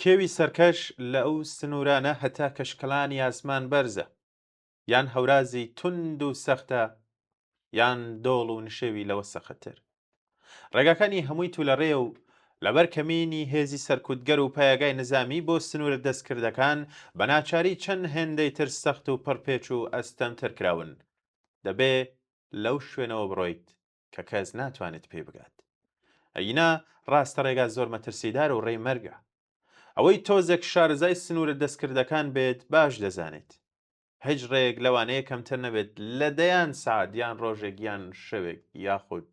کێوی سەرکەش لە ئەو سنوورانە هەتا کەشکەلانی ئاسمان بەرزە، یان هەورازی توند و سەختە یان دۆڵ و نشێوی لەوە سەختتر. ڕێگاکانی هەمووی تولەڕێیە و لەبەر کەمینی هێزی سەرکوتگەر و پایەگای نزامی بۆ سنوورە دەستکردەکان بە ناچاری چەند هێندەی تر سەخت و پڕپێچ و ئەستەمتر کراون. دەبێ لەو شوێنەوە بڕۆیت کە کەس ناتوانێت پێی بگات. ئەگینا ڕاستە ڕێگا زۆر مەترسیدارە و ڕێی مەرگە. ئەوەی تۆزێک شارەزای سنوورە دەستکردەکان بێت باش دەزانێت. هیچ ڕێیەک لەوانەیە کەمتر نەبێت لە دەیان سەعات یان ڕۆژێک یان شەوێک یاخود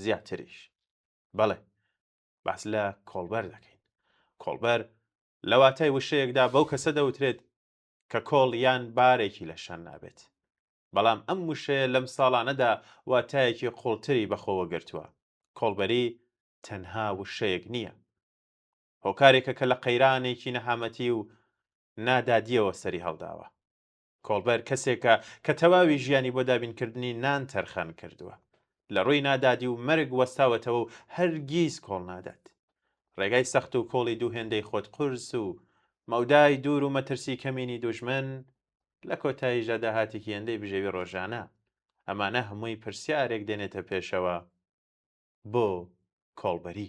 زیاتریش. بەڵێ باس لە کۆڵبەر دەکەین. کۆڵبەر لە واتای وشەیەکدا بەو کەسە دەوترێت کە کۆڵ یان بارێکی لە شان نابێت. بەڵام ئەم وشەیە لەم ساڵانەدا واتایەکی قوڵتری بەخۆوە گرتووە. کۆڵبەری تەنها وشەیەک نییە. هۆکارێکە کە لە قەیرانێکی نەهامەتی و نادادییەوە سەری هەڵداوە. کۆڵبەر کەسێکە کە تەواوی ژیانی بۆ دابینکردنی نان تەرخان کردووە. لە ڕووی نادادی و مەرگ وەستاوەتەوە و هەرگیز کۆڵ نادات. ڕێگای سەخت و کۆڵی دوو هێندەی خۆت قورس و مەودای دوور و مەترسی کەمینی دوژمن، لە کۆتاییشدا داهاتێکی هێندەی بژێوی ڕۆژانە. ئەمانە هەمووی پرسیارێک دێنێتە پێشەوە بۆ کۆڵبەری.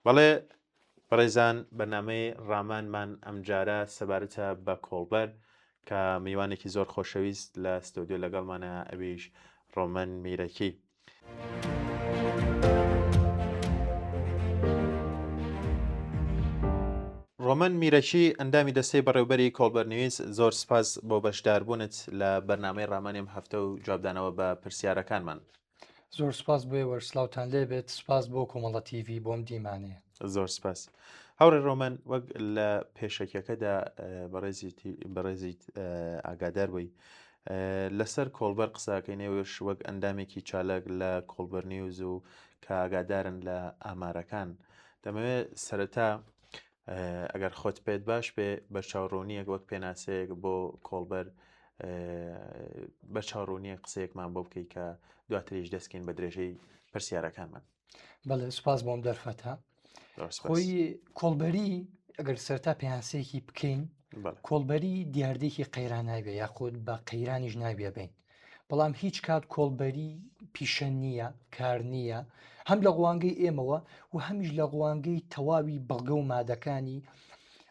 بەڵێ بەڕێزان بەرنامەی ڕامانمان ئەمجارە سەبارەتە بە کۆڵبەر کە میوانێکی زۆر خۆشەویست لە ستۆدیۆ لەگەڵمانە ئەویش ڕۆمەن میرەکی. ڕۆمەن میرەکی ئەندامی دەستەی بەڕێوبەری کۆڵبەر نیوز زۆر سپاس بۆ بەشداربوونت لە بەرنامەی ڕامانی ئەم هەفتە و جوابدانەوە بە پرسیارەکانمان. زۆر سپاس بۆ ئێوەش سلاوتان لێ بێت سپاس بۆ کۆمەڵە تیڤی بۆم دیمانەیە. زۆر سپاس هاوڕێ ڕۆمەن وەک لە پێشەکیەکەدا بەڕێزیت ئاگادار بووی لەسەر کۆڵبەر قساکەی نێوش وەک ئەندامێکی چالاک لە کۆڵبەر نیوز و کە ئاگادارن لە ئامارەکان دەمەوێت سەرەتا ئەگەر خۆت پێت باش بێ بەرچاوڕوونیەک وەک پێناسەیەک بۆ کۆڵبەر بەرچاوڕوونیەک قسەیەکمان بۆ بکەیت کە دواتریش دەستکەین بە درێژەی پرسیارەکانمان. بەڵێ سوپاس بۆم دەرفەتە خۆی کۆڵبەری ئەگەر سەرتا پێناسەیەکی بکەین کۆڵبەری دیاردێکی قەیراناویە یاخود بە قەیرانیش ناویە بین بەڵام هیچ کات کۆڵبەری پیشە نییە، کار نییە، هەم لە ڕوانگەی ئێمەوە و هەمیش لە ڕوانگەی تەواوی بەڵگە و مادەکانی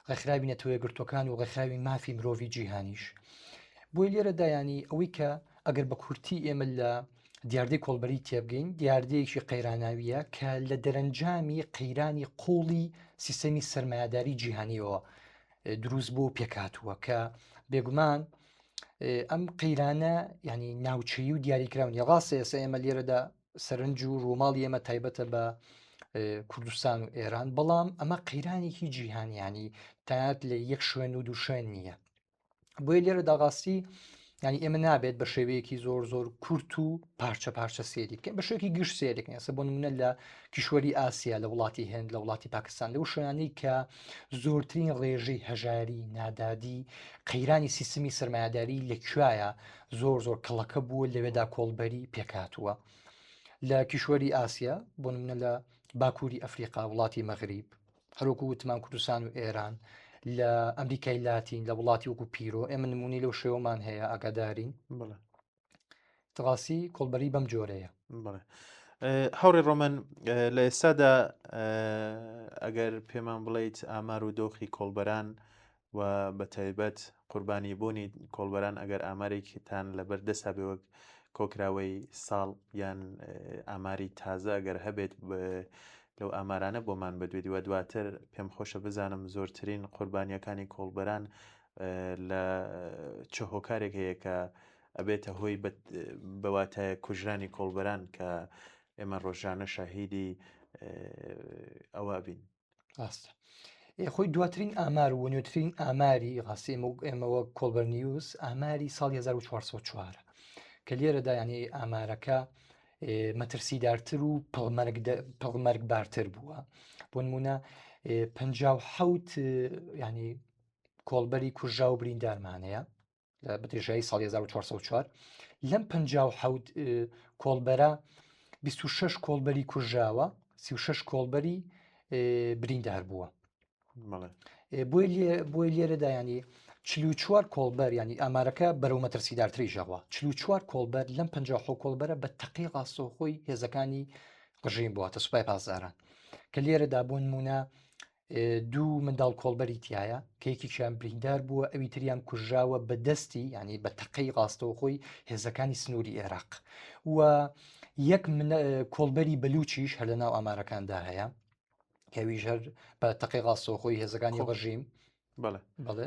ڕێکخراوی نەتەوەیەکگرتووەکان و ڕێکخراوی مافی مرۆڤی جیهانیش. بۆیە لێرەدا یانی ئەوەی کە ئەگەر بە کورتی ئێمە لە دیاردەی کۆڵبەری تێبگەین دیاردەیەکی قەیراناویە کە لە دەرەنجامی قەیرانی قوڵی سیستەمی سەرمایەداری جیهانیەوە دروست بوو پێکهاتووە کە بێگومان ئەم قەیرانە ینی ناوچەی و دیاریکراون یا ڕاستە ئێستا ئێمە لێرەدا سەرنج و ڕووماڵی ئێمە تایبەتە بە کوردستان و ئێران بەڵام ئەمە قەیرانێکی جیهانیانی تات لە یەک شوێن و دوو شوێن نییە بۆیە لێرەدا ڕاستی ینی ئێمە نابێت بە شێوەیەکی زۆر زۆر کورت و پارچە پارچە سێری بکەین بە شێوەیەکی گشت سێرێک ئێستا بۆ نمونە لە کیشوەری ئاسیا لە وڵاتی هند لە وڵاتی پاکستان لەو شوێنانەی کە زۆرترین ڕێژەی هەژاری نادادی قەیرانی سیستمی سەرمایەداری لە کوایە زۆر زۆر کەڵەکە بووە لەوێدا کۆڵبەری پێکهاتووە لە کیشوەری ئاسیا بۆ نمونە لە باکووری ئەفریقا وڵاتی مەغریب هەروەکو وتمان کوردستان و ئێران لە ئەمریکای لاتین لە وڵاتی وەکو پیرۆ ئێمە نمونەی لەو شێوەمان هەیە ئاگادارین ڕاستی کۆڵبەری بەم جۆرەیە. هاوڕێ ڕۆمەن لە ئێستادا ئەگەر پێمان بڵیت ئامار و دۆخی کۆڵبەران و بە تایبەت قوربانی بوونی کۆڵبەران ئەگەر ئامارێکتان لەبەر دەستا بێ وەک کۆکراوەی ساڵ یان ئاماری تازە ئەگەر هەبێت لەو ئامارانە بۆمان بدوێت و دواتر پێم خۆشە بزانم زۆرترین قوربانیەکانی کۆڵبەران لە چ هۆکارێک هەیە کە ئەبێتە هۆی بە واتایە کوژرانی کۆڵبەران کە ئێمە ڕۆژانە شاهیدی ئەوە بین. ڕاستە خۆی دواترین ئامار و نوێترین ئاماری ڕاستی ئێمەوە کۆڵبەر نیوز ئاماری ساڵی 1940 کە لێرەدا ینی ئامارەکە مەترسیدارتر و پڵمەرگبارتر بووە بۆ نمونە 56 ینی کۆڵبەری کوژرا و بریندارمانەیە لە بەدرێژایی ساڵی 1404 لەم 57 کۆڵبەرە 26 کۆڵبەری کوژراوە 36 کۆڵبەری بریندار بووە. بۆی لێرەدا ینی 44 کۆڵبەر ینی ئامارەکە بەرەو مەترسیدارتری ژەوە 44 کۆڵبەر لەم 50 کۆڵبەرە بە تەقی ڕاستەوخۆی هێزەکانی ڕژیم بووەتە سوپای پاسداران کە لێرەدا بۆ نمونە دوو منداڵ کۆڵبەری تایە کە یەکێکیان بریندار بووە ئەوی تریان کوژراوە بە دەستی ینی بە تەقەی ڕاستەوخۆی هێزەکانی سنووری عێراق و یەک کۆڵبەری بەلوچیش هەر لە ناو ئامارەکاندا هەیە کەویش هەر بە تەقی ڕاستەوخۆی هێزەکانی ڕژیم بەڵێ بەڵێ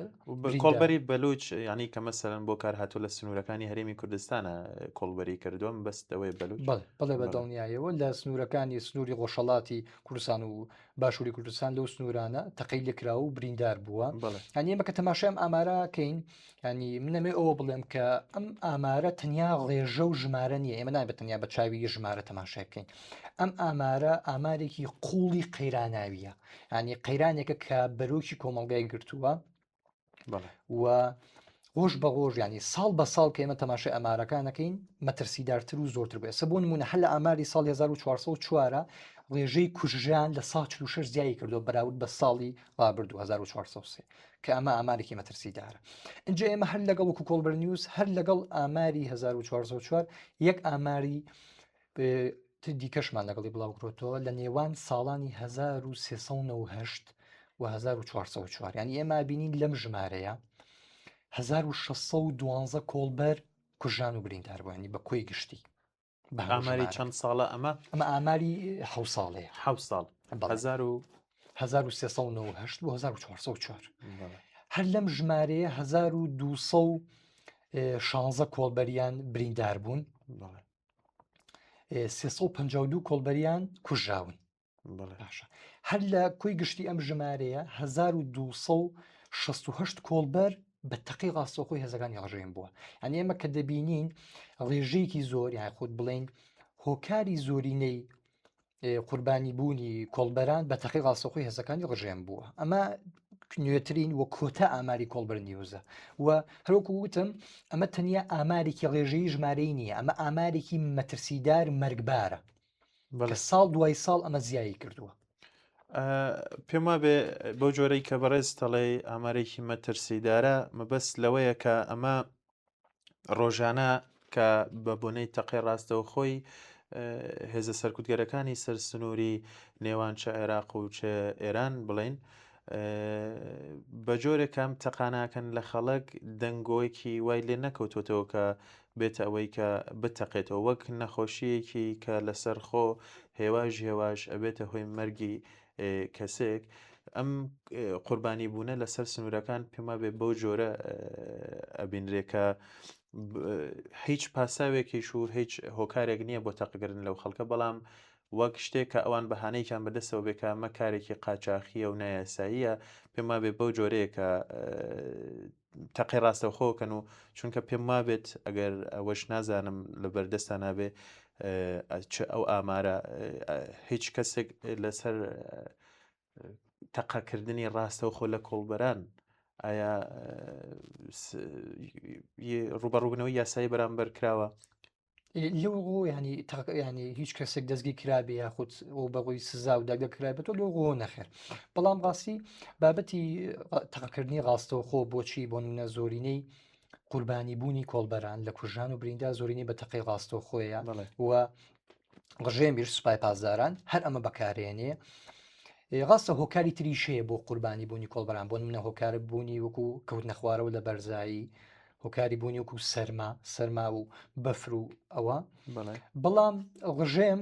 کۆڵبەری بەلوچ ینی کە مەسەرەن بۆ کار هاتوو لە سنوورەکانی هەرێمی کوردستانە کۆڵبەری کردووە بەست ئەوەی بەلوچ بەڵێ بە دڵنیایەوە لە سنوورەکانی سنووری ڕۆژهەڵاتی کوردستان و باشووری کوردستان لەو سنوورانە تەقەی لێکرا و بریندار بووە ینی ئێمە کە تەماشای ئەم ئاماراکەین ینی منەمێ ئەوە بڵێم کە ئەم ئامارە تەنیا ڕێژە و ژمارە نییە ئێمە نابێت تەنیا بە چاوی ژمارە تەماشای بکەین ئەم ئامارە ئامارێکی قوڵی قەیراناویە ینی قەیرانێکە کە بەرۆکی کۆمەڵگای گرتووە و ڕۆژ بە ڕۆژ ینی ساڵ بە ساڵ کە ئێمە تەماشای ئامارەکانەکەین مەترسیدارتر و زۆرتر بێ سە بۆ نمونە هەر لە ئاماری ساڵ 1404 ڕێژەی کوژران لە سا 46 زیایی کردو بەراورد بە ساڵی ڕابردوو 1403 کە ئەمە ئامارێکی مەترسیدارە اینجا ئێمە هەر لەگەڵ وەکو کۆڵبەر نیوز هەر لەگەڵ ئاماری 1404 یەک ئاماری تر دیکەشمان لەگەڵی بڵاوکرۆتەوە لە نێوان ساڵانی 1398 و 1404 یعنی ئێمە بینین لەم ژمارەیە 1612 کۆڵبەر کوژان و بریندار بووانی بە کۆی گشتی بە ئاماری چەند ساڵە ئەمە ئەمە ئاماری حە ساڵەیە حە ساڵ 1398 بۆ 1404 هەر لەم ژمارەیە 1216 کۆڵبەریان بریندار بوون 352 کۆڵبەریان کوژراون باشە هەر لە کۆی گشتی ئەم ژمارەیە 1268 کۆڵبەر بە تەقی ڕاستەوخۆی هێزەکانی ڕژێم بووە یعنی ئێمە کە دەبینین ڕێژەیەکی زۆر یان خۆت بڵین هۆکاری زۆرینەی قوربانی بوونی کۆڵبەران بە تەقی ڕاستەوخۆی هێزەکانی ڕژێم بووە ئەمە نوێترین و کۆتا ئاماری کۆڵبەر نیوزە و هەروەکو وتم ئەمە تەنیا ئامارێکی ڕێژەی ژمارەی نییە ئەمە ئامارێکی مەترسیدار مەرگبارە کە ساڵ دوای ساڵ ئەمە زیایی کردووە. پێم وابێ بەو جۆرەی کە بەڕێز تەڵێ ئامارێکی مەترسیدارە مەبەست لەوەیە کە ئەمە ڕۆژانە کە بە بۆنەی تەقەی ڕاستەوخۆی هێزە سەرکوتگەرەکانی سەر سنووری نێوان چ عێراق و چ ئێران بڵین بە جۆرێک کام تەقاناکەن لە خەڵک دەنگۆیەکی وای لێ نەکەوتوتەوە کە بێتە ئەوەی کە بتەقێتەوە وەک نەخۆشیەکی کە لەسەر خۆ هێواش هێواش ئەبێتە هۆی مەرگی کەسێک ئەم قوربانی بوونە لەسەر سنوورەکان پێما بێ بەو جۆرە ئەبینرێ کە هیچ پاساوێکیش و هیچ هۆکارێک نییە بۆ تەقگرن لەو خەڵکە بەڵام وەک شتێک کە ئەوان بەهانەیەکیان بەدەستەوە بێ کە ئەمە کارێکی قاچاخیە و نایاساییە پێم وابێ بەو جۆرەیە کە تەقی ڕاستەوخۆکەن و چونکە پێم وابێت ئەگەر ئەوەش نازانم لە بەردەستان نابێ چ ئەو ئامارە هیچ کەسێک لەسەر تەقەکردنی ڕاستەوخۆ لە کۆڵبەران ئایا ڕوبەڕوبنەوەی یاسایی بەرامبەر کراوە؟ لەو ڕۆ ینی ینی هیچ کەسێک دەستگی کرابێ یاخود ئەو بەڕووی سزا و داگە کرابێتەوە لەو ڕۆ نەخێر بەڵام ڕاستی بابەتی تەقەکردنی ڕاستەوخۆ بۆچی بۆ نمونە زۆرینەی قوربانی بوونی کۆڵبەران لە کوژران و بریندا زۆرینەی بە تەقەی ڕاستەوخۆیە و ڕژێمیش سوپای پاسداران هەر ئەمە بەکارێنێ ڕاستە هۆکاری تریش هەیە بۆ قوربانی بوونی کۆڵبەران بۆ منە هۆکار بوونی وەکو کەوتنە خوارەوە لە بەرزایی هۆکاری بوونی وەکو سەرما سەرما و بەفر و ئەوە بەڵام ڕژێم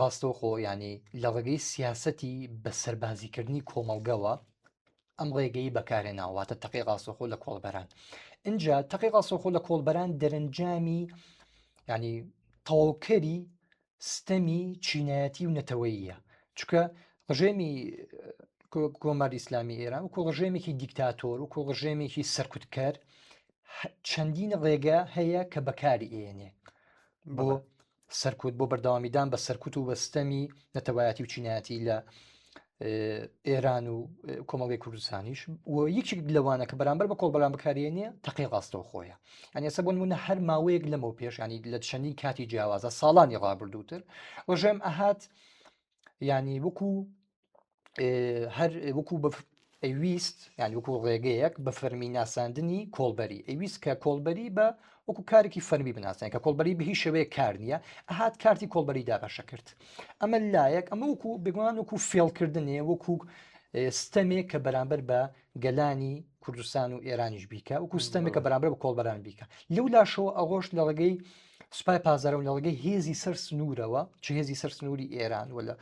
ڕاستەوخۆ ینی لە ڕێگەی سیاستی بە سەربازیکردنی کۆمەڵگەوە ئەم ڕێگەی بەکارێناوە واتە تەقی ڕاستەوخۆ لە کۆڵبەران اینجا تەقی ڕاستەوخۆ لە کۆڵبەران دەرەنجامی ینی تەواوکەری ستەمی چینایەتی و نەتەوەیە چکە ڕژێمی کۆماری ئیسلامی ئێران و ڕژێمێکی دیکتاتۆر و ڕژێمێکی سەرکوتکەر چەندین ڕێگە هەیە کە بەکاری ئێنێ بۆ سەرکوت بۆ بەردەوامیدان بە سەرکوت و بە ستەمی نەتەوایەتی و چینایەتی لە ئێران و کۆمەڵگەی کوردستانیش و یەکێک لەوانە کە بەرامبەر بە کۆڵبەران بەکارێنێ تەقی ڕاستەوخۆیە یعنی ئێستا بۆ نمونە هەر ماوەیەک لەمەو پێش ینی لە چەندین کاتی جیاوازە ساڵانی ڕابردووتر ڕژێم ئەهات ینی وەکو هەر وەکو ئەیویست یان وەکو ڕێگەیەک بە فەرمی ناساندنی کۆڵبەری ئەویست کە کۆڵبەری بە وەکو کارێکی فەرمی بناسێن کە کۆڵبەری بە هیچ شێوەیەک کار نییە ئەهات کارتی کۆڵبەری دابەشە کرد ئەمە لایەک ئەمە وەکو بێگومان وەکو فێڵکردنێ وەکو ستەمێک کە بەرامبەر بە گەلانی کوردستان و ئێرانیش بیکە وەکو ستەمێکە بەرامبەر بە کۆڵبەران بیکە لەو لاشەوە ئەغۆش لە ڕێگەی سوپای پاسداران لە ڕێگەی هێزی سەر سنوورەوە چ هێزی سەر سنووری ئێران و لە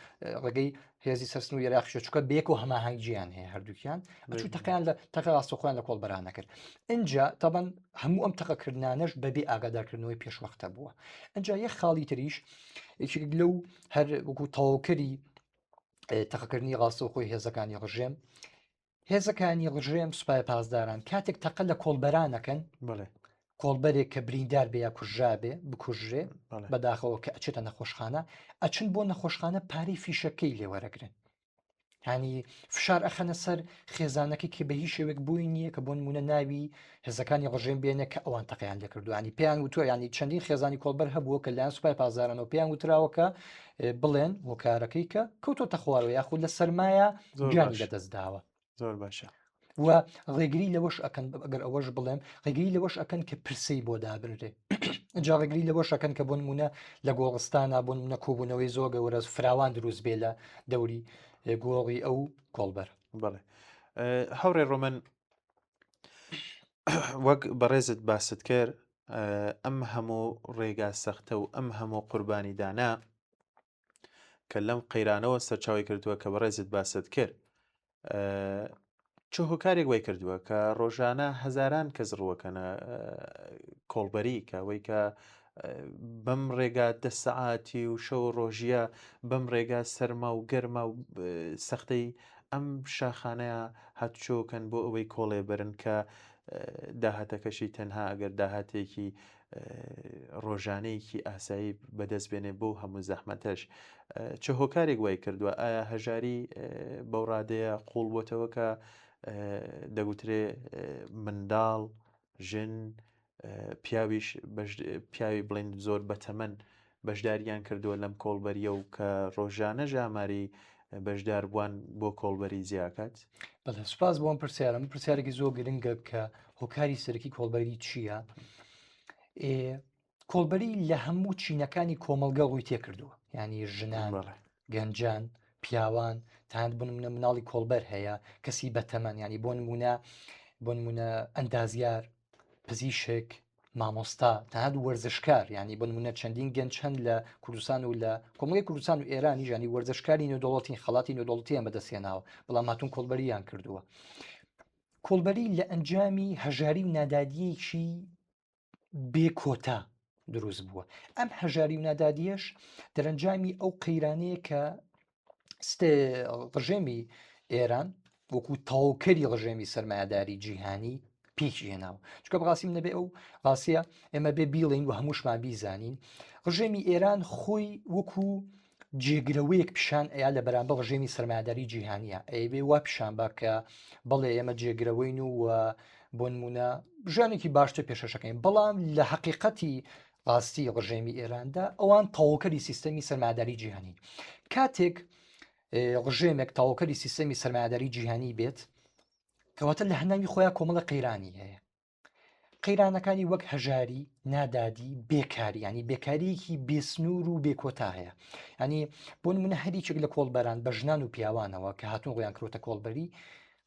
ڕێگەی هێزی سەر سنووری عێراقیشە چونکە بەیەکەوە هەماهەنگیان هەیە هەردووکیان ئەچوو تەقیان لە تەقە ڕاستەوخۆیان لە کۆڵبەران نەکرد ئینجا تەبەن هەموو ئەم تەقەکردنانەش بەبێ ئاگادارکردنەوەی پێشوەختە بووە ئینجا یەک خاڵی تریش یەکێک لەو هەر وەکو تەواوکەری تەقەکردنی ڕاستەوخۆی هێزەکانی ڕژێم هێزەکانی ڕژێم سوپای پاسداران کاتێک تەقە لە کۆڵبەران ئەکەن کۆڵبەرێک کە بریندار بێ یا کوژرا بێ بکوژرێ بەداخەوە کە ئەچێتە نەخۆشخانە ئەچن بۆ نەخۆشخانە پارەی فیشەکەی لێوەرەگرن هەنی فشار ئەخەنە سەر خێزانەکەی کە بە هیچ شێوێک بووی نییە کە بۆ نمونە ناوی هێزەکانی ڕژێم بێنە کە ئەوان تەقیان لێکردوانی پێیان وتووە ینی چەندین خێزانی کۆڵبەر هەبووە کە لایەن سوپای پاسدارانەوە پێیان وتراوە کە بڵێن هۆکارەکەی کە کەوتۆتە خوارەوە یاخود لە سەرمایە گیانی لەدەست داوە. زۆر باشە. و ڕێگری لەوەش ئەکەن ئەگەر ئەوەش بڵێم ڕێگری لەوەش ئەکەن کە پرسەی بۆ دابنرێ جا ڕێگری لەوەش ئەکەن کە بۆ نمونە لە گۆڕستانە بۆ نمونە کۆبوونەوەی زۆر گەورە فراوان دروست بێ لە دەوری گۆڕی ئەو کۆڵبەر. بەڵێ هاوڕێ ڕۆمەن وەک بەڕێزت باست کرد ئەم هەموو ڕێگا سەختە و ئەم هەموو قوربانیدانە کە لەم قەیرانەوە سەرچاوی کردووە کە بەڕێزت باست کرد چ هۆکارێک وای کردووە کە ڕۆژانە هەزاران کەس ڕووەکەنە کۆڵبەری کە وەی کە بەم ڕێگا دە سەعاتی و شەو ڕۆژیە بەم ڕێگا سەرما و گەرما و سەختەی ئەم شاخانەیە هاتوچۆکەن بۆ ئەوەی کۆڵێ بەرن کە داهاتەکەشی تەنها ئەگەر داهاتێکی ڕۆژانەیەکی ئاسایی بەدەست بێنێ بۆ هەموو زەحمەتەش چ هۆکارێک وای کردووە ئایا هەژاری بەو ڕادەیە قوڵ بۆتەوە کە دەگوترێ منداڵ ژن پیاویش پیاوی بڵین زۆر بەتەمەن بەشداریان کردووە لەم کۆڵبەریە و کە ڕۆژانە ژاماری بەشداربووان بۆ کۆڵبەری زیاکات؟ بەڵێ سوپاس بۆ ئەم پرسیارە من پرسیارێکی زۆر گرنگە کە هۆکاری سەرەکی کۆڵبەری چییە؟ کۆڵبەری لە هەموو چینەکانی کۆمەڵگە ڕووی تێکردووە ینی ژنان گەنجان پیاوان تاند بۆ نمونە مناڵی کۆڵبەر هەیە کەسی بەتەمەن ینی بۆ نمونە بۆ نمونە ئەندازیار پزیشک مامۆستا تەنانەت وەرزشکار ینی بۆ نمونە چەندین گەنج هەن لە کوردستان و لە کۆمەڵگەی کوردستان و ئێرانی ژانی وەرزشکاری نێودەوڵەتین خەڵاتی نێودەوڵەتیان بەدەستهێناوە بەڵام هاتوون کۆڵبەریان کردووە کۆڵبەری لە ئەنجامی هەژاری و نادادیەکی بێ کۆتا دروست بووە ئەم هەژاری و نادادیەش دەرەنجامی ئەو قەیرانەیە کە ڕژێمی ئێران وەکو تەواوکەری ڕژێمی سەرمایەداری جیهانی پێکی هێناوە چکە بەڕاستی نەبێ ئەو ڕاستە ئێمە بێ بیڵین و هەمووشمان بیزانین ڕژێمی ئێران خۆی وەکو جێگرەوەیەک پیشان ئەیا لە بەرامبەر ڕژێمی سەرمایەداری جیهانیە ئەیبێ وا پیشان بە کە بەڵێ ئێمە جێگرەوەین و بۆ نمونە ژیانێکی باشتر پێشەشەکەین بەڵام لە حقیقەتی ڕاستی ڕژێمی ئێراندا ئەوان تەواوکەری سیستەمی سەرمایەداری جیهانی کاتێک ڕژێمێک تەواوکەری سیستەمی سەرمایەداری جیهانی بێت کەواتە لە هەناوی خۆیان کۆمەڵە قەیرانی هەیە قەیرانەکانی وەک هەژاری نادادی بێکاری ینی بێکاریەکی بێسنوور و بێکۆتا هەیە ینی بۆ نمونە هەریچێک لە کۆڵبەران بە ژنان و پیاوانەوە کە هاتون ڕویان کرۆتە کۆڵبەری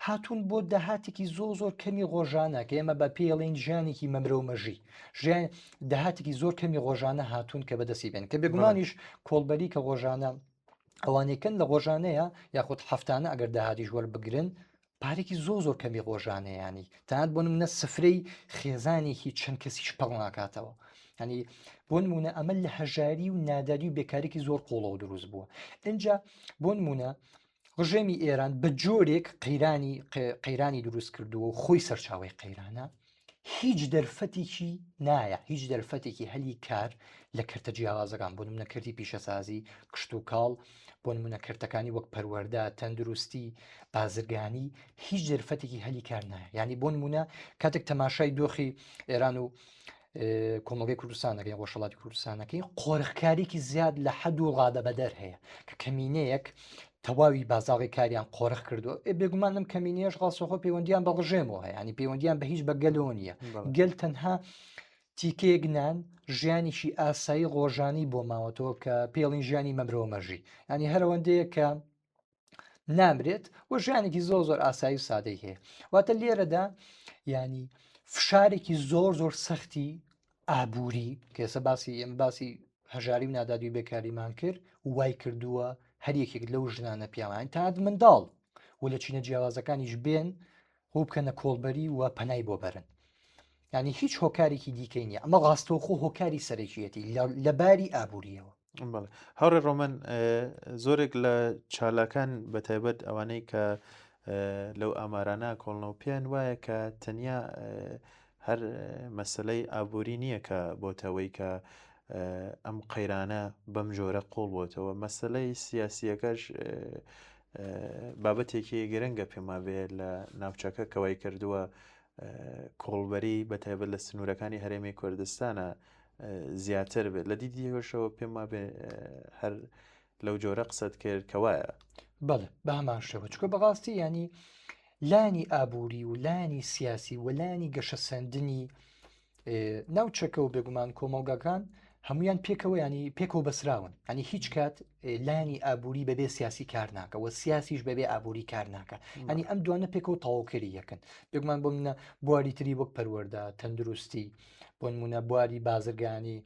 هاتوون بۆ داهاتێکی زۆر زۆر کەمی ڕۆژانە کە ئێمە بە پێڵین ژیانێکی مەمرە و مەژی ژیان داهاتێکی زۆر کەمی ڕۆژانە هاتوون کە بەدەستی بێن کە بێگومانیش کۆڵبەری کە ڕۆژانە ئەوانێکن لە ڕۆژانەیە یاخود هەفتانە ئەگەر داهاتیش وەربگرن پارێکی زۆر زۆر کەمی ڕۆژانەیانی تات بۆ منە سفرەی خێزانێکی چەند کەسیش پڕ ناکاتەوە ینی بۆ نمونە ئەمە لە هەژاری و ناداری و بێکارێکی زۆر قوڵەوە دروست بووە اینجا بۆ نمونە ڕژێمی ئێران بە جۆرێک قەیرانی قەیرانی دروست کردووە و خۆی سەرچاوەی قەیرانە هیچ دەرفەتێکی نایە هیچ دەرفەتێکی هەلی کار لە کەرتە جیاوازەکان بۆ نمونە کەرتی پیشەسازی کشت و کاڵ بۆ نمونە کەرتەکانی وەک پەروەەردە تەندروستی بازرگانی هیچ دەرفەتێکی هەلی کار نایە ینی بۆ نمونە کاتێک تەماشای دۆخی ئێران و کۆمەڵگەی کوردستانەکەی ڕۆژهەڵاتی کوردستانەکەی قۆرخکارێکی زیاد لە حەد و ڕادەبەدەر هەیە کە کەمینەیەک تەواوی بازاڕی کاریان قۆرخ کردو. ئێ بێگومان ئەم کەمینەیەش ڕاستەوخۆ پەیوەندیان بە ڕژێمەوە هەیە، ینی پەیوەندیان بە هیچ بە گەلەوە نییە. گەل تەنها تیکەیەک نان، ژیانێکی ئاسایی ڕۆژانی بۆ ماوەتەوە کە پێڵین ژیانی مەمرەوە مەژی، ینی هەرەوەندەیە کە نامرێت و ژیانێکی زۆر زۆر ئاسایی و سادەی هەیە. واتە لێرەدا ینی فشارێکی زۆر زۆر سەختی ئابووری کە ئێستا باسی ئێمە باسی هەژاری و نادادی و بێکاریمان کرد وای کردووە هەر یەکێک لەو ژنانە پیاوان تا منداڵ و لە چینە جیاوازەکانیش بێن ڕوو بکەنە کۆڵبەری و پەنای بۆ بەرن. ینی هیچ هۆکارێکی دیکەی نییە، ئەمە ڕاستەوخۆ هۆکاری سەرەکیەتی لە باری ئابووریەوە. بەڵێ هاوڕێ ڕۆمەن، زۆرێک لە چالاکان بە تایبەت ئەوانەی کە لەو ئامارانە کۆڵنەوە پێیان وایە کە تەنیا هەر مەسلەی ئابووری نییە کە بۆتەوەی کە ئەم قەیرانە بەم جۆرە قوڵ بۆتەوە، مەسلەی سیاسیەکەش بابەتێکی گرنگە پێما بێ لە ناوچەکە کەوای کردووە کۆڵبەری بە تایبەت لە سنوورەکانی هەرێمی کوردستانە زیاتر بێت. لە دیدی هۆشەوە پێم وابێ هەر لەو جۆرە قسەت کرد کە وایە. بەڵێ بە هەمان شێوە، چونکە بەڕاستی ینی لانی ئابووری و لانی سیاسی و لانی گەشەسەندنی ناوچەکە و بێگومان کۆمەڵگاکان هەمویان پێکەوە ینی پێکەوە بەسراون. ینی هیچ کات لانی ئابووری بەبێ سیاسی کار ناکە و سیاسیش بەبێ ئابووری کار ناکە. ینی ئەم دوانە پێکەوە تەواوکەری یەکن. بێگومان بۆ منە بواری تری وەک پەروەردە، تەندروستی، بۆ نمونە بواری بازرگانی،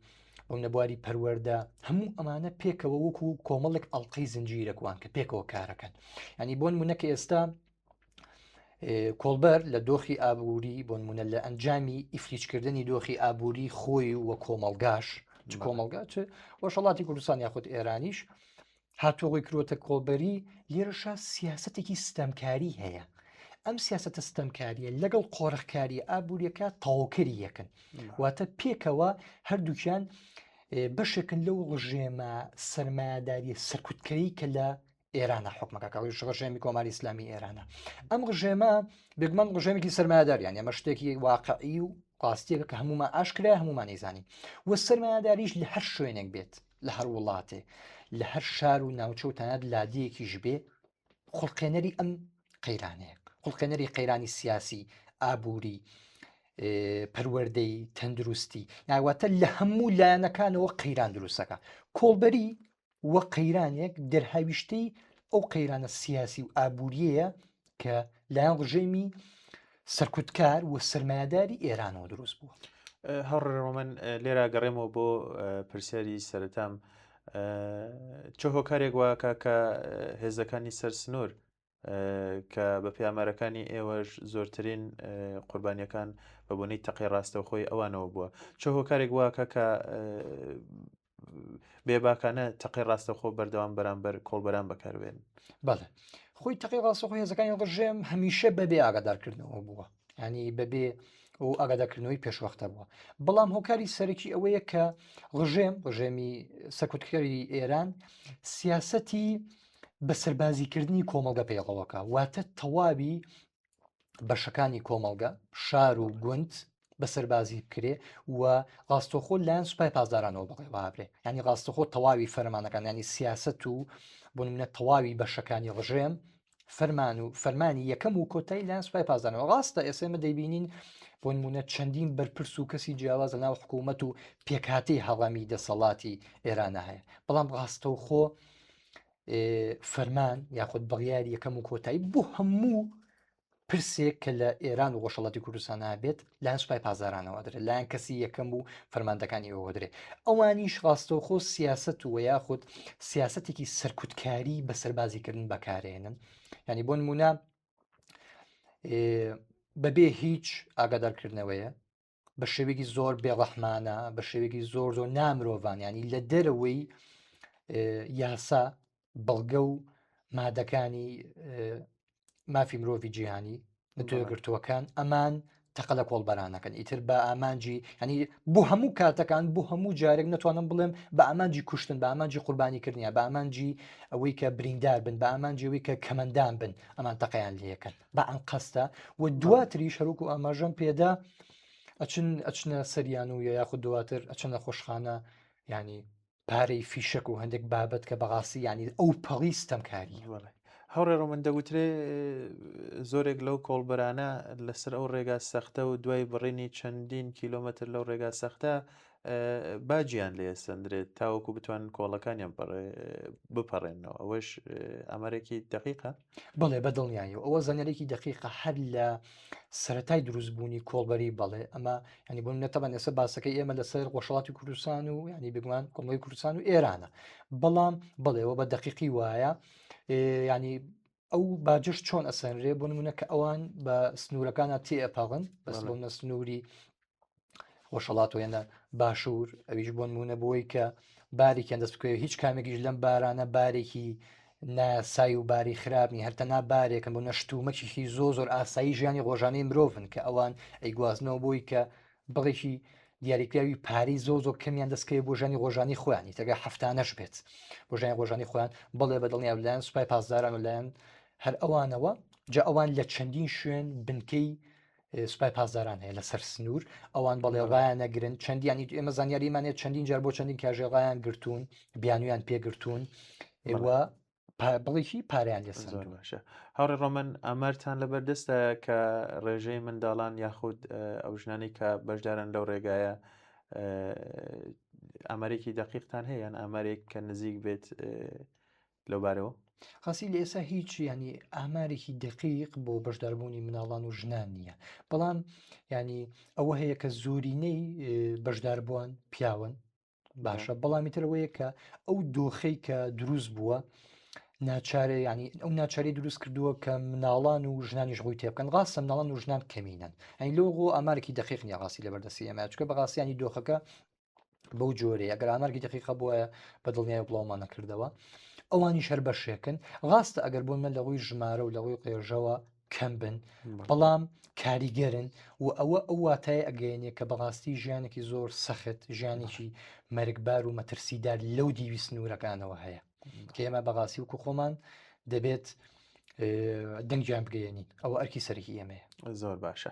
بۆ منە بواری پەروەردە، هەموو ئەمانە پێکەوە وەکو کۆمەڵێک ئەڵلقەی زنجیرەکوان کە پێکەوە کارەکەن. ینی بۆ نمونە کە ئێستا کۆڵبەر لە دۆخی ئابووری، بۆ نمونە لە ئەنجامی ئیفلیجکردنی دۆخی ئابووری خۆی و کۆمەڵگاش، چ کۆمەڵگا چ ڕۆژهەڵاتی کوردستان یاخود ئێرانیش، هاتووە ڕووی کردووەتە کۆڵبەری. لێرەشا سیاسەتێکی ستەمکاری هەیە. ئەم سیاسەتە ستەمکاریە لەگەڵ قۆرخکاری ئابووریەکە تەواوکەری یەکن، واتە پێکەوە هەردووکیان بەشێکن لەو ڕژێمە سەرمایەداریە سەرکوتکەری کە لە ئێرانە حکومەکە، کە ئەویش ڕژێمی کۆماری ئیسلامی ئێرانە. ئەم ڕژێمە بێگومان ڕژێمێکی سەرمایەدار، یان ئەمە شتێکی واقعی و ڕاستیەکە کە هەمومان ئاشکرای هەمومان ئەیزانین. و سەرمایەداریش لە هەر شوێنێک بێت، لە هەر وڵاتێ، لە هەر شار و ناوچە و تەنانەت لادێیەکیش بێ، خوڵقێنەری ئەم قەیرانەیە، خوڵقێنەری قەیرانی سیاسی، ئابووری، پەروەردەی، تەندروستی، یاواتە لە هەموو لایەنەکانەوە قەیران دروستەکە. کۆڵبەری و قەیرانێک دەرهاویشتەی ئەو قەیرانە سیاسی و ئابووریەیە کە لایەن ڕژێمی سەرکوتکار و سەرمایەداری ئێرانەوە دروست بووە. هاوڕێ ڕۆمەن، لێرە گەڕێمەوە بۆ پرسیاری سەرەتام، چ هۆکارێک واکە کە هێزەکانی سەر سنوور کە بە پێی ئامارەکانی ئێوەش زۆرترین قوربانیەکان بە بۆنەی تەقەی ڕاستەوخۆی ئەوانەوە بووە، چ هۆکارێک واکە کە بێباکانە تەقەی ڕاستەوخۆ بەردەوام بەرامبەر کۆڵبەران بەکاربێن؟ بەڵێ، خۆی تەقەی ڕاستەوخۆ هێزەکانی ڕژێم هەمیشە بەبێ ئاگادارکردنەوە بووە، ینی بەبێ و ئاگادارکردنەوەی پێشوەختە بووە. بەڵام هۆکاری سەرەکی ئەوەیە کە ڕژێم، ڕژێمی سەرکوتکەری ئێران سیاسەتی بە سەربازیکردنی کۆمەڵگە پەیڕەوەکە، واتە تەواوی بەشەکانی کۆمەڵگە، شار و گوند بە سەربازی بکرێ و ڕاستەوخۆ لایەن سوپای پاسدارانەوە بەڕێوەبرێ. ینی ڕاستەخۆ تەواوی فەرمانەکان، ینی سیاسەت و بۆ نمونە تەواوی بەشەکانی ڕژێم فەرمان و فەرمانی یەکەم و کۆتایی لایەن سوپای پاسدارانەوە. ڕاستە ئێستا ئێمە دەیبینین بۆ نمونە چەندین بەرپرس و کەسی جیاواز لە ناو حکوومەت و پێکهاتەی هەڕەمی دەسەڵاتی ئێرانە هەیە، بەڵام ڕاستەوخۆ فەرمان یاخود بڕیاری یەکەم و کۆتایی بۆ هەموو پرسێک کە لە ئێران و ڕۆژهەڵاتی کوردستان بێت لایەن سوپای پاسدارانەوە درێت، لایەن کەسی یەکەم و فەرماندەکانی ئەوە درێت. ئەوانیش ڕاستەوخۆ سیاست و یاخود سیاستێکی سەرکوتکاری بە سەربازیکردن بەکارێنن. ینی بۆ نمونە بەبێ هیچ ئاگادارکردنەوەیە، بە شێوەیەکی زۆر بێڕەحمانە، بە شێوەیەکی زۆر زۆر نامرۆڤان، ینی لە دەرەوەی یاسا، بەڵگە و مادەکانی مافی مرۆڤی جیهانی نەتەوە گرتووەکان، ئەمان تەقە لە کۆڵبەرانەکەن. ئیتر بە ئامانجی، ینی بۆ هەموو کاتەکان، بۆ هەموو جارێک نەتوانم بڵێم بە ئامانجی کوشتن، بە ئامانجی قوربانیکردنیە، بە ئامانجی ئەوەی کە بریندار بن، بە ئامانجی ئەوەی کە کەمەندان بن، ئەمان تەقەیان لەکەن بە ئەنقەستە. و دواتریش هەروکو ئاماژەم پێدا ئەچن ئەچنە سەریان و یاخود دواتر ئەچنە خۆشخانە، ینی. پارەی فیشەک و هەندێک بابەت کە بەڕاستی یانی ئەو پەڕی ستەمکاریە. بەڵێ هاوڕێ ڕۆمن دەگوترێ زۆرێک لەو کۆڵبەرانە لەسەر ئەو ڕێگا سەختە و دوای بڕینی چەندین کیلۆمەتر لەو ڕێگا سەختە باجیان لێ سندرێت تاوەکو بتوانن کۆڵەکانیان بپەڕێنەوە ئەوەش ئامارێکی دقیقە بەڵێ بە دڵنیاییەوە ئەوە زانیارێکی دەقیقە هەر لە سەتای دروستبوونی کۆڵبەری بەڵێ ئەمە ینی بۆ نەتەبەن ئێستا باسەکەی ئێمە لەسەر ڕۆژهەڵاتی کوردستان و ینی بگومان کۆمەڵی کوردستان و ئێرانە بەڵام بەڵێەوە بە دقیقی وایە ینی ئەو باجش چۆن ئەسەنرێ بۆ نمونە کە ئەوان بە سنوورەکانە تێئەپەڕن بەس بۆ نە سنووری ڕۆژهەڵات و یەنە باشوور ئەویش بۆ نمونە بۆی کە بارێکیان دەست بکەوێت هیچ کامێکیش لەم بارانە بارێکی ناسای و باری خراپنی هەرتەنا بارێکن بۆ نەشتومەکیی زۆ زۆر ئاسایی ژیانی ڕۆژانەی مرۆڤن کە ئەوان ئەیگوازنەوە بۆی کە بڕێکی دیاریکراوی پارەی زۆ زۆر کەمیان دەستکەوێت بۆ ژیانی ڕۆژانی خۆیان تەگە هەفتانەش بێت بۆ ژیانی ڕۆژانی خۆیان بەڵێ بە دڵنیا لایەن سوپای پاسداران و لایەن هەر ئەوانەوە جا ئەوان لە چەندین شوێن بنکەی سوپای پاسداران هەیە لەسەر سنوور ئەوان بەڵێ ڕایان نەگرن چەندیانی ئێمە زانیاریمانێ چەندین جار بۆ چەندین کاژێ ڕایان گرتوون بیانویان پێگرتوون ئێوە بڵێکی پاریان لێ زۆر باشە هاوڕێ ڕۆمن ئامارتان لە بەردەستە کە ڕێژەی منداڵان یاخود ئەو ژنانی کە بەشدارن لەو ڕێگایە ئامارێکی دقیقتان هەیە یان ئامارێک کە نزیک بێت لەو بارەوە؟ ڕاستی لە ئێستا هیچ ینی ئامارێکی دقیق بۆ بەشداربوونی مناڵان و ژنان نییە بەڵام ینی ئەوە هەیە کە زۆرینەی بەشداربووان پیاون باشە بەڵامی ترەوەیە کە ئەو دۆخەی کە دروست بووە ناچارە ینی ئەو ناچاری دروست کردووە کە مناڵان و ژنانیش ڕووی تێبکەن ڕاستە مناڵان و ژنان کەمینەن ئەین لۆغۆ ئامارێکی دقیق نیە ڕاستی لەبەردەستی ئێمە چکە بەڕاستیانی دۆخەکە بەو جۆرەی ئەگەر ئامارگی دقیقە بووە بە دڵنیای بڵاومان نەکردەوە ئەوانیش هەر بەشێکن ڕاستە ئەگەر بۆ من لە ڕووی ژمارە و لە ڕووی ڕێژەوە کەم بن بەڵام کاریگەرن و ئەوە ئەو واتای ئەگەیەنێ کە بەڕاستی ژیانێکی زۆر سەخت ژیانێکی مەرگبار و مەترسیدار لەو دیوی سنوورەکانەوە هەیە کە ئێمە بەڕاستی وکو خۆمان دەبێت دەنگیان بگەێنین ئەوە ئەرکی سەرەکی ئێمەیە زۆر باشە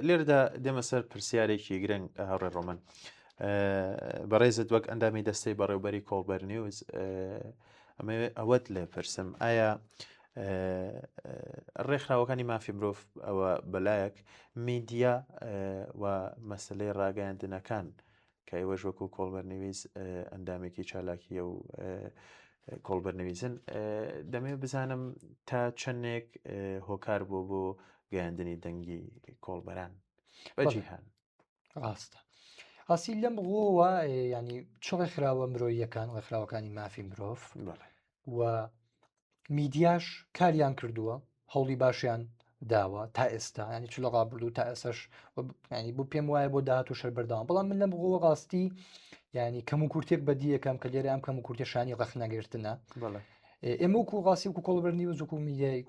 لێرەدا دێمە سەر پرسیارێکی گرنگ هاوڕێ ڕۆمن بەڕێزت وەک ئەندامی دەستەی بەڕێوبەری کۆڵبەر نیوز ئەمە ئەوەت لێ پرسم ئایا ڕێکخراوەکانی مافی مرۆڤ ئەوە بەلایەک میدیا و مەسلەی ڕاگەیاندنەکان کە ئێوەش وەکو کۆڵبەر نویز ئەندامێکی چالاکیە و کۆڵبەر نویزن دەمێ بزانم تا چەندێک هۆکار بوو بۆ گەیاندنی دەنگی کۆڵبەران بە جیهان ڕاستە ڕاستی لەم ڕووەوە ینی چ ڕێکخراوە مرۆیەکان ڕێکخراوەکانی مافی مرۆڤ و میدیاش کاریان کردووە هەوڵی باشیان داوە تا ئێستا ینی چ لە ڕابردوو تا ئێسش ینی بۆ پێم وایە بۆ داهات و شەر بەردەوام بەڵام من لەم ڕووە ڕاستی ینی کەم و کورتێک بەدیەکەم کە لێرە ئەم کەم و کورتە شانی ڕەخنەگرتنە ئێمە وەکو ڕاستی وەکو کۆڵبەر نیوز وەکو میدیای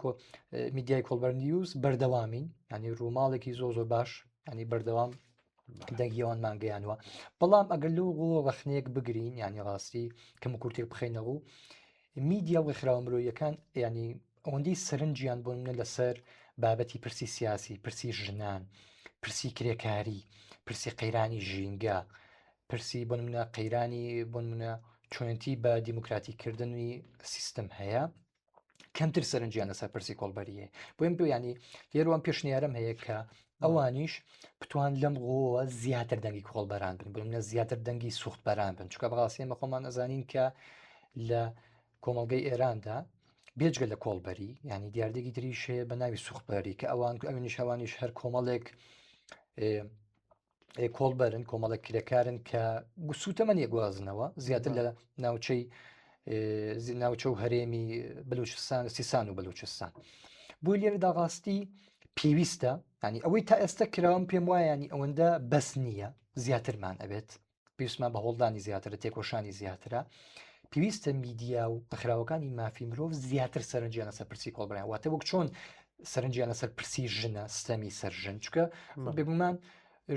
میدیای کۆڵبەر نیوز بەردەوامین ینی ڕووماڵێکی زۆ زۆر باش ینی بەردەوام دەنگی ئەوانمان گەیانوە بەڵام ئەگەر لەو ڕووە ڕەخنەیەک بگرین ینی ڕاستی کەم و کورتێک بخەینە ڕوو میدیا و ڕێکخراوە مرۆیەکان ینی ئەوەندەی سەرنجیان بۆ منە لەسەر بابەتی پرسی سیاسی پرسی ژنان پرسی کرێکاری پرسی قەیرانی ژینگە پرسی بۆ منە قەیرانی بۆ منە چۆنێتی بە دیموکراتی کردنی سیستم هەیە کەمتر سەرنجیان لەسەر پرسی کۆڵبەریە بۆیم پێ ینی لێرەوەم پێشنیارم هەیە کە ئەوانیش بتوان لەم ڕۆوە زیاتر دەنگی کۆڵبەران بن بنە زیاتر دەنگی سوختبەران بن چکە بەڕاستی ئێمە خۆمان ئەزانین کە لە کۆمەڵگەی ئێراندا بێجگە لە کۆڵبەری ینی دیاردێکی تریش هەیە بە ناوی سوختبەری کە ئەوان ئەوینیش ئەوانیش هەر کۆمەڵێک کۆڵبەرن کۆمەڵێک کرێکارن کە سووتەمەنی گوازنەوە زیاتر لە ناوچەی ناوچە و هەرێمی بلوچستان سیسان و بلوچستان بۆ لێرەدا ڕاستی پێویستە ینی ئەوەی تا ئێستا کراوم پێم وایە ینی ئەوەندە بەس نییە زیاترمان ئەبێت پێویستمان بە هەوڵدانی زیاترە تێکۆشانی زیاترە پێویستە میدیا و ڕێکخراوەکانی مافی مرۆڤ زیاتر سەرنجیان لەسەر پرسی کۆڵبەران واتە وەک چۆن سەرنجیان لەسەر پرسی ژنە ستەمی سەر ژن چکە بێگومان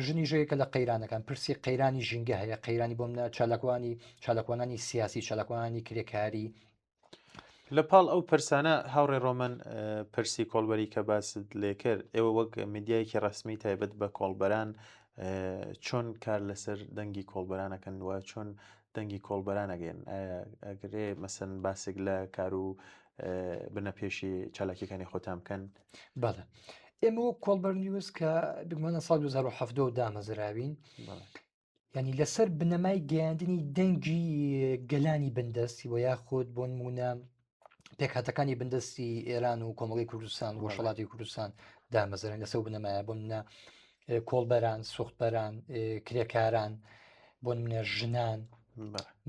ژنی ژەیەکە لە قەیرانەکان پرسی قەیرانی ژینگە هەیە قەیرانی بۆ منە چالاکوانی چالاکوانانی سیاسی چالاکوانانی کرێکاری لە پاڵ ئەو پرسانە هاوڕێ ڕۆمەن پرسی کۆڵبەری کە باست لێکرد ئێوە وەک میدیایەکی ڕسمی تایبەت بە کۆڵبەران. چۆن کار لەسەر دەنگی کۆڵبەرانەکەن و چۆن دەنگی کۆڵبەران ئەگەن ئەگرێ مەسەن باسێک لە کار و بنە پێشی چالاکیەکانی خۆتان بکەن بەڵێ ئێمە وەک کۆڵبەر نیوز کە بگمانە ساڵ 2017 دامەزراوین ینی لەسەر بنەمای گەیاندنی دەنگی گەلانی بندەستی و یاخود بۆ نمونە پێکهاتەکانی بندەستی ئێران و کۆمەڵی کوردستان ڕۆژهڵاتی کوردستان دامەزران لەسەر بنەمایە بۆ منە کۆڵبەران سوختبەران کرێکاران بۆ منە ژنان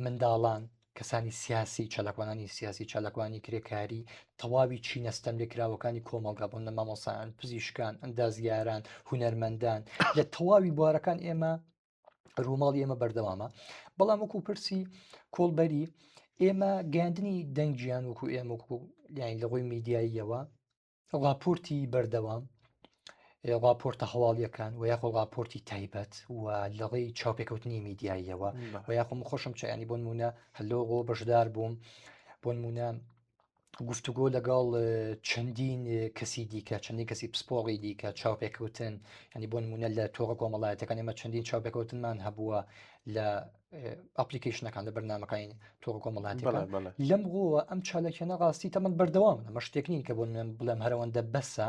منداڵان کەسانی سیاسی چالاکوانانی سیاسی چالاکوانی کرێکاری تەواوی چینە ستەم لێکراوەکانی کۆمەڵگا بۆ نە مامۆسایان پزیشکان ئەندازیاران هونەرمەندان لە تەواوی بوارەکان ئێمە ڕووماڵی ئێمە بەردەوامە بەڵام وەکو پرسی کۆڵبەری ئێمە گەاندنی دەنگیان وەکو ئێمە وەکو یان لە ڕووی میدیاییەوە ڕاپۆرتی بەردەوام ڕاپۆرتە هەواڵیەکان و یاخۆ ڕاپۆرتی تایبەت و لەڕێی چاوپێکەوتنی میدیاییەوە و یاخۆم خۆشم چیانی بۆ نمونە هەلۆغۆ بەشدار بووم بۆ نمونە گفتوگۆ لەگەڵ چەندین کەسی دیکە چەندین کەسی پسپۆڕی دیکە چاوپێکەوتن ینی بۆ نمونە لە تۆڕە کۆمەڵایەتەکان ئێمە چەندین چاوپێکەوتنمان هەبووە لە ئەپلیکیشنەکان لە بەرنمەکانی تۆڕە کۆمەڵاتەکان لەم ڕووە ئەم چالاکیانە ڕاستی تەمەن بەردەوام ئەمە شتێک نین کە بۆ من بڵێم هەرەوەندە بەسە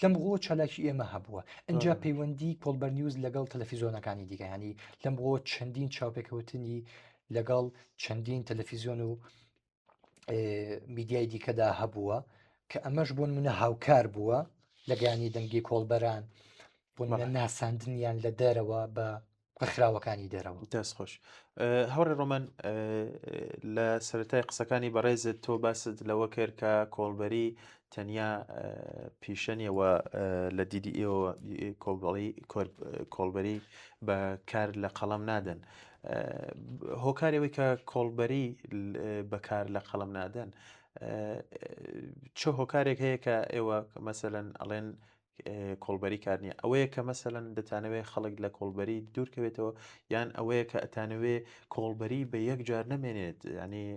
لەم ڕووە چالاکی ئێمە هەبووە ئەجا پەیوەندی کۆڵبەر نیوز لەگەڵ تەلەفیزیۆنەکانی دیکەیانی لەم ڕووە چەندین چاوپێکەوتنی لەگەڵ چەندین تەلەفیزیۆن و میدیای دیکەدا هەبووە کە ئەمەش بۆ منە هاوکار بووە لە گەیانی دەنگی کۆڵبەران بۆ منە ناساندنیان لە دەرەوە بە ڕێکخراوەکانی دەرەوە. دەست خۆش هاوڕێ ڕۆمان لە سەرەتای قسەکانی بەڕێزت تۆ باست لەوە کرد کە کۆڵبەری تەنیا پیشە نییە و لە دیدی ئێوە کۆڵبەڵی کۆڵبەری بە کار لە قەڵەم نادەن هۆکاری ئەوەی کە کۆڵبەری بەکار لە قەڵەم نادەن چ هۆکارێک هەیە کە ئێوە مەسەلەن ئەڵێن کۆڵبەری کار نییە ئەوەیە کە مەسەلەن دەتانەوێت خەڵک لە کۆڵبەری دوورکەوێتەوە یان ئەوەیە کە ئەتانەوێ کۆڵبەری بە یەک جار نەمێنێت ینی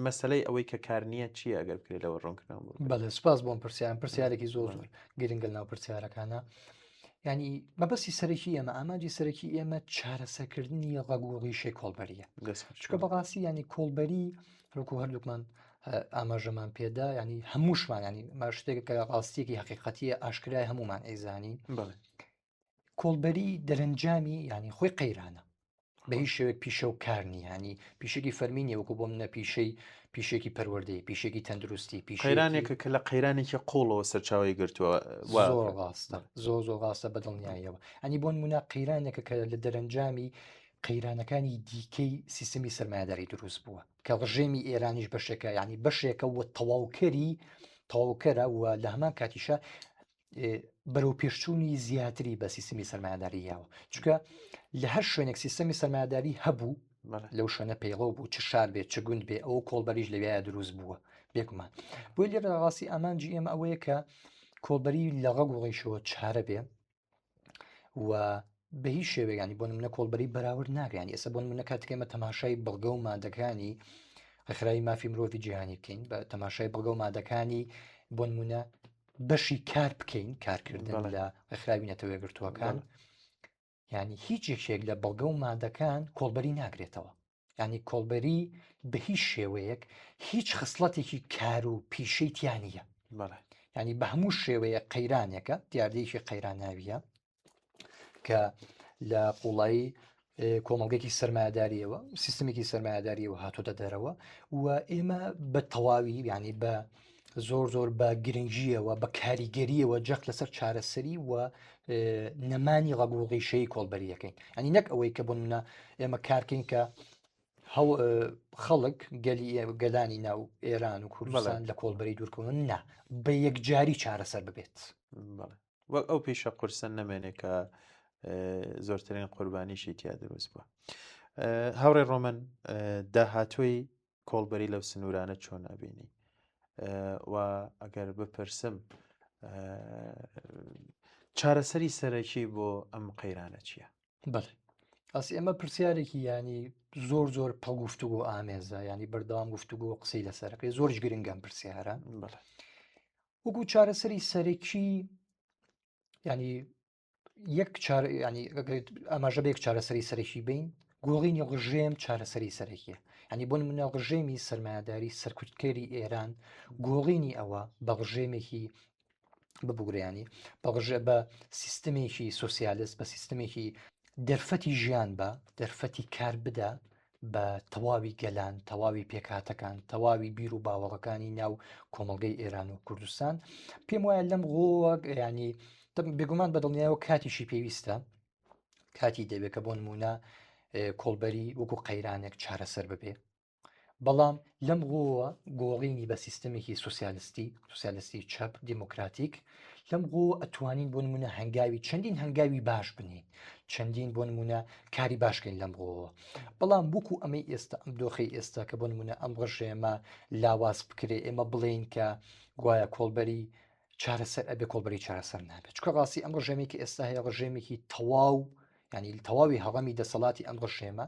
مەسلەی ئەوەی کە کار نییە چییە ئەگەر بکرێت لەوە ڕوونکردنەوە بۆ بەڵێ سپاس بۆم پرسیار پرسیارێکی زۆر زۆر گرنگە ناو پرسیارەکانە ینی مەبەستی سەرەکی ئێمە ئامانجی سەرەکی ئێمە چارەسەکردنی ڕەگ و ڕیشەی کۆڵبەریە چکە بەڕاستی ینی کۆڵبەری وەکو هەردووکمان ئاماژەمان پێدا ینی هەمووشمان ینی ما شتێک کە ڕاستیەکی حقیقەتیە ئاشکرای هەمومان ئەیزانین کۆڵبەری دەرەنجامی ینی خۆی قەیرانە بە هیچ شێوەیەک پیشە و کار نییە ینی پیشێکی فەرمی نییە وەکو بۆ منە پیشەی پیشێکی پەروەردەی پیشێکی تەندروستی پیشەیەکی قەیرانێکە کە لە قەیرانێکی قوڵەوە سەرچاوی گرتووە زۆر ڕاستە زۆر زۆر ڕاستە بە دڵنیاییەوە ئەنی بۆ نمونە قەیرانێکە کە لە دەرەنجامی قەیرانەکانی دیکەی سیستمی سەرمایەداری دروست بووە کە ڕژێمی ئێرانیش بەشێکە ینی بەشێکە و تەواوکەری تەواوکەرە و لە هەمان کاتیشە بەرەو پێشچوونی زیاتری بە سیستمی سەرمایەداری یاوە چونکە لە هەر شوێنێک سیستەمی سەرمایەداری هەبوو لەو شوێنە پەیڕەو بوو چ شار بێت چ گوند بێ ئەو کۆڵبەریش لەوێ دروست بووە بێگومان بۆی لێرە ڕاستی ئامانجی ئێمە ئەوەیە کە کۆڵبەری لە ڕەگ و ڕیشەوە چارە بێ و بە هیچ شێوەیانی بۆ منە کۆڵبەری بەراورد ناگەیان ئێستا بۆ منە کاتێک ئێمە تەماشای بەڵگە و مادەکانی ڕێکخراوی مافی مرۆڤی جیهانی بکەین بە تەماشای بەڵگە و مادەکانی بۆ نمونە بەشی کار بکەین کارکردن لە ڕێکخراوی نەتەوە یەکگرتووەکان ینی هیچ یەکێک لە بەڵگە و مادەکان کۆڵبەری ناگرێتەوە ینی کۆڵبەری بە هیچ شێوەیەک هیچ خسڵەتێکی کار و پیشەی تیانە ینی بە هەموو شێوەیە قەیرانێکە دیاردەیەکی قەیراناویە کە لە قوڵایی کۆمەڵگەێکی سەرمایەداریەوە سیستمێکی سەرمایەداریەوە هاتۆتە دەرەوە و ئێمە بە تەواوی ینی بە زۆر زۆر بە گرنگیەوە بە کاریگەریەوە جەخت لەسەر چارەسەری و نەمانی ڕەگ و ڕیشەی کۆڵبەریەکەین ئەنی نەک ئەوەی کە بۆ منە ئێمە کارکەین کە خەڵک گەلی گەلانی ناو ئێران و کوردستان لە کۆڵبەری دوورکەون نا بە یەکجاری چارەسەر ببێت. وەک ئەو پیشە قورسە نەمێنێ کە زۆرترین قوربانیشی تیا دروست بووە. هاوڕێ ڕۆمەن داهاتووی کۆڵبەری لەو سنوورانە چۆن ئەبینی و ئەگەر بپرسم چارەسەری سەرەکی بۆ ئەم قەیرانە چییە؟ بەڵێ ئەس ئێمە پرسیارێکی ینی زۆر زۆر پڕ گفتوگۆ ئامێزە ینی بەردەوام گفتوگۆ قسەی لەسەرەکەی زۆرش گرنگەم پرسیارە وەکو چارەسەری سەرەکی ینی یەک چار ینی ئاماژە بە یەک چارەسەری سەرەکی بین گۆڕینی ڕژێم چارەسەری سەرەکیە ینی بۆ نمونە ڕژێمی سەرمایەداری سەرکوتکەری ئێران گۆڕینی ئەوە بە ڕژێمێکی ببگریانی بە ڕژێ بە سیستمێکی سوسیالست بە سیستمێکی دەرفەتی ژیان بە دەرفەتی کار بدە بە تەواوی گەلان تەواوی پێکهاتەکان تەواوی بیر و باوەڕەکانی ناو کۆمەڵگەی ئێران و کوردستان پێم وایە لەم ڕۆوە ینی بێگومان بە دڵنیایەوە کاتیشی پێویستە کاتی دەبێت کە بۆ نمونە کۆڵبەری وەکو قەیرانێک چارەسەر ببێ بەڵام لەم ڕووەوە گۆڕینی بە سیستەمێکی سوسیالستی، سوسیالستی چەپ، دیموکراتیک، لەم ڕووەوە ئەتوانین بۆ نمونە هەنگاوی چەندین هەنگاوی باش بنین، چەندین بۆ نمونە کاری باشکەین لەم ڕووەوە. بەڵام وەکو ئەمەی ئێستا ئەم دۆخەی ئێستا کە بۆ نمونە ئەم ڕژێمە لاواز بکرێ ئێمە بڵێین کە گوایە کۆڵبەری چارەسەر ئەبێ کۆڵبەری چارەسەر نابێت چکە ڕاستی ئەم ڕژێمێکی ئێستا هەیە ڕژێمێکی تەواو ینی تەواوی هەڕەمی دەسەڵاتی ئەم ڕژێمە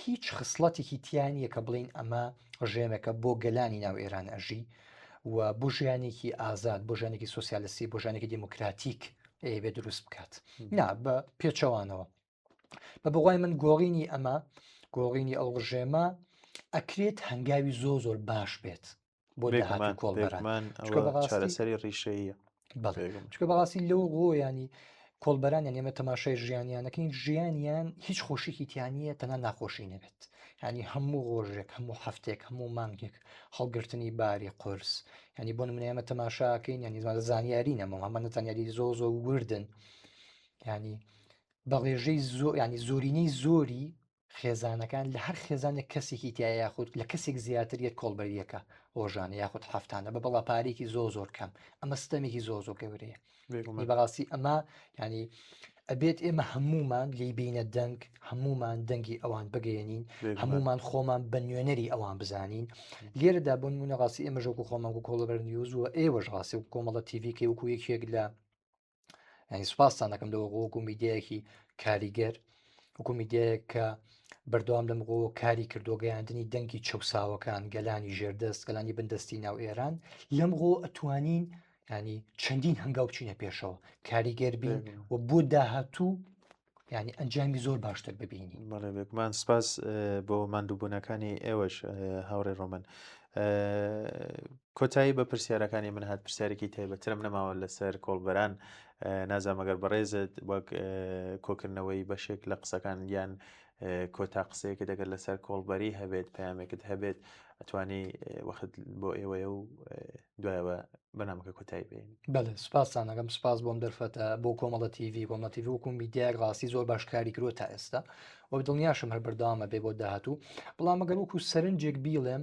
هیچ خسڵەتێکی تیا نییە کە بڵین ئەمە ڕژێمێکە بۆ گەلانی ناو ئێران ئەژی و بۆ ژیانێکی ئازاد بۆ ژیانێکی سوسیالستی بۆ ژیانێکی دیموکراتیک ئەیەوێ دروست بکات نا بە پێچەوانەوە بە بڕوای من گۆڕینی ئەمە گۆڕینی ئەو ڕژێمە ئەکرێت هەنگاوی زۆ زۆر باش بێت بۆ داهاتوو کۆڵبەران چارەسەری ڕیشەیە چکە بەڕاستی لەو ڕۆیانی کۆڵبەران یان ئێمە تەماشای ژیانیانەکەین ژیانیان هیچ خۆشیکی تیانە تەنها ناخۆشی نەبێت ینی هەموو ڕۆژێک هەموو هەفتێک هەموو مانگێک هەڵگرتنی باری قرس ینی بۆ منە ئێمە تەماشاکەین ینی زمان زانیاری نەمە هەمە زانیاری زۆ زۆر وردن ینی بە ڕێژەی زۆ ینی زۆرینەی زۆری خێزانەکان لە هەر خێزانێک کەسێکی تایە یاخود لە کەسێک زیاتر یەک کۆڵبەریەکە ڕۆژانە یاخود هەفتانە بە بەڵا پارێکی زۆ زۆر کەم ئەمە ستەمێکی زۆ زۆر گەورەیە بەڕاستی ئەمە ینی ئەبێت ئێمە هەمومان لی بینە دەنگ هەمومان دەنگی ئەوان بگەێنین هەمومان خۆمان بە نوێنەری ئەوان بزانین لێرەدا بۆ نمونە ڕاستی ئێمە ژۆک و خۆمان و کۆڵبەر نیوز و ئێوەش ڕاستی و کۆمەڵە تیڤی وەکو یەکێک لە ینی سوپاستان دەکەم لەوە وەکو میدیایەکی کاریگەر وەکو میدیایەک کە بەردەوام لەم ڕۆوە کاری کردو گەیاندنی دەنگی چەساوەکان گەلانی ژێردەست گەلانی بندەستی ناو ئێران لەم ڕۆ ئەتوانین ینی چەندین هەنگاو بچینە پێشەوە کاریگەر بین و بۆ داهاتوو ینی ئەنجامی زۆر باشتر ببینی بەڵێ بێگومان سپاس بۆ ماندووبوونەکانی ئێوەش هاوڕێ ڕۆمن کۆتایی بە پرسیارەکانی من هات پرسیارێکی تایبەترم نەماوە لەسەر کۆڵبەران نازانم ئەگەر بەڕێزت وەک کۆکردنەوەی بەشێک لە قسەکان یان کۆتا قسەیەکت دەگەر لەسەر کۆڵبەری هەبێت پەیامێکت هەبێت ئەتوانی وەخت بۆ ئێوەیە و دوایەوە بەنامەکە کۆتایی بێن. بەڵێ سوپاستان ئەکەم سوپاس بۆم دەرفەتە بۆ کۆمەڵە تیڤی کۆمەڵە تیڤی وەکو میدیایەک ڕاستی زۆر باش کاری کردووە تا ئێستا و دڵنیاشم هەر بەردەوامە بێ بۆ داهاتوو بەڵام ئەگەر وەکو سەرنجێک بیڵێم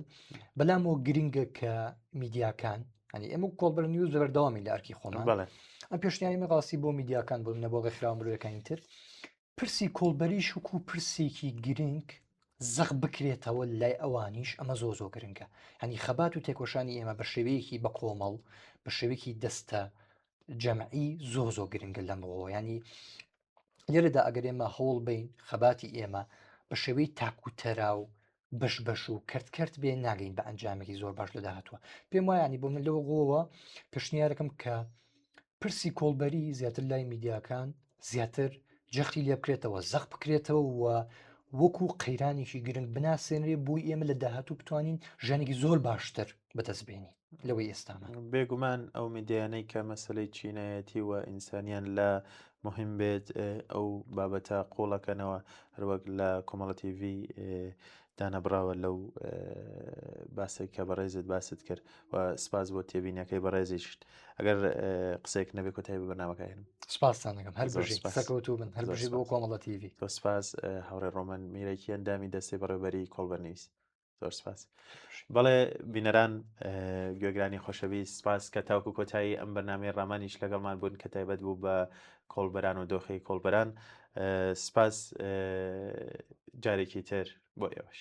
بەلامەوە گرنگە کە میدیاکان ئەنی ئێمە کۆڵبەر نیوز بەردەوامی لە ئەرکی خۆمان بەڵێ ئەم پێشنیاری من ڕاستی بۆ میدیاکان بۆ نە بۆ ڕێکخراوە مرۆیەکانی تر پرسی کۆڵبەریش وەکو پرسێکی گرنگ زەق بکرێتەوە لای ئەوانیش ئەمە زۆر زۆر گرنگە هەنی خەبات و تێکۆشانی ئێمە بە شێوەیەکی بە کۆمەڵ بە شێوەیەکی دەستە جەمعی زۆر زۆر گرنگە لەمەوە ینی لێرەدا ئەگەر ئێمە هەوڵ بین خەباتی ئێمە بە شێوەی تاکوتەرا و بەش بەش و کەرت کەرت بێ ناگەین بە ئەنجامێکی زۆر باش لە داهاتوە پێم وایانی بۆ من لەوە ڕۆوە پێشنیارەکەم کە پرسی کۆڵبەری زیاتر لای میدیاکان زیاتر جەختی لێ بکرێتەوە زەق بکرێتەوە و وەکو قەیرانێکی گرنگ بناسێنرێ بۆی ئێمە لە داهاتوو بتوانین ژیانێکی زۆر باشتر بەدەست بێنین لەوەی ئێستامان. بێگومان ئەو میدیایانەی کە مەسەلەی چینایەتی و ئینسانیان لا مهم بێت ئەو بابەتە قوڵەکەنەوە هەروەک لە کۆمەڵە تیڤی دانەبڕاوە لەو باسێک کە بەڕێزت باست کرد و سپاس بۆ تێبینەکەی بەڕێزیشت ئەگەر قسەیەک نەبێ کۆتایی بە بەرنامەکە هێنم سپاستان دەکەم هەر بژیت سەرکەوتوو بن هەر بژی بۆ کۆمەڵە تیڤی زۆر سپاس هاوڕێ ڕۆمەن میرەکی ئەندامی دەستەی بەڕێوەبەری کۆڵبەر نیوز زۆر سپاس بەڵێ بینەران گوێگرانی خۆشەویست سپاس کە تاوکو کۆتایی ئەم بەرنمەی ڕامانیش لەگەڵمان بوون کە تایبەت بوو بە کۆڵبەران و دۆخی کۆڵبەران سپاس جارێکی تر بۆ ئێوەش.